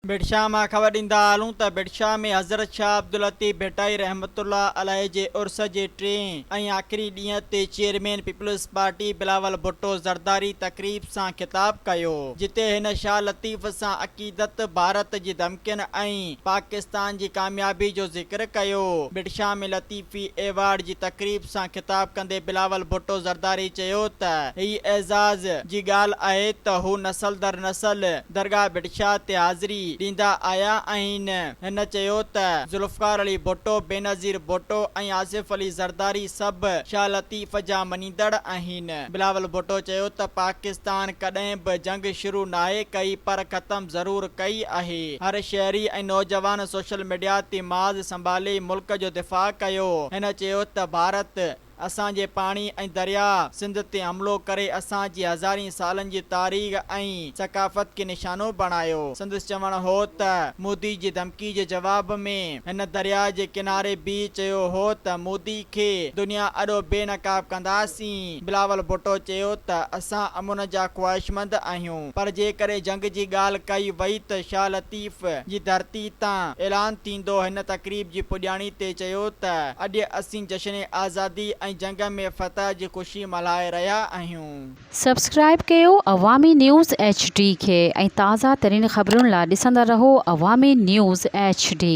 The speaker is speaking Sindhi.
ڀٽشاهه مان خبر ڏيندا هلون ته ڀٽشاهه ۾ حضرت شاهه عبداللطيف ڀٽائي رحمة الله عليه جي عرس جي ٽئين ۽ آخري ڏينهن تي chairman peoples party Bilawal Bhutto Zardari تقريب سان خطاب ڪيو جتي هن شاهه لطيف سان عقيدت، ڀارت جي ڌمڪين ۽ پاڪستان جي ڪاميابي جو ذڪر ڪيو. ڀٽشاهه ۾ لطيفي ايوارڊ جي تقريب سان خطاب ڪندي بلاول ڀٽو زرداري چيو ته هي اعزاز جي ڳالهه آهي ته هو نسل در نسل درگاهه ڀٽشاهه تي حاضري ڏيندا آيا آهن. هن چيو ته ذوالفقار علي ڀٽو، بينظير ڀٽو ۽ آصف علي زرداري سڀ شاهه لطيف جا مڃيندڙ آهن. بلاول ڀٽو چيو ته پاڪستان ڪڏهن به جنگ شروع ناهي ڪئي پر ختم ضرور ڪئي آهي، هر شهري ۽ نوجوان سوشل ميڊيا تي محاذ سنڀالي ملڪ جو دفاع ڪيو. هن چيو ته ڀارت اسان جي پاڻي ۽ درياء سنڌ تي حملو ڪري اسان جي هزارين سالن جي تاريخ ۽ ثقافت کي نشانو بڻايو. سندس چوڻ هو ته مودي جي ڌمڪي جي جواب ۾ هن درياء جي ڪناري بيهي چيو هو ته مودي کي دنيا آڏو بي نقاب ڪنداسين. بلاول ڀٽو چيو ته اسان امن جا خواهشمند آهيون پر جيڪڏهن جنگ جي ڳالهه ڪئي وئي ته شاهه لطيف جي ڌرتي تان اعلان ٿيندو. هن تقريب جي پڄاڻي تي چيو ته اڄ اسين جشن آزادي ۽ جنگ ۾ فتح جي خوشي ملهائي رهيا آهيون. سبسڪرائيب ڪيو عوامي نيوز ايڇ ڊي کي ۽ تازه ترين خبرن لا ڏسندا رهو عوامي نيوز ايڇ ڊي.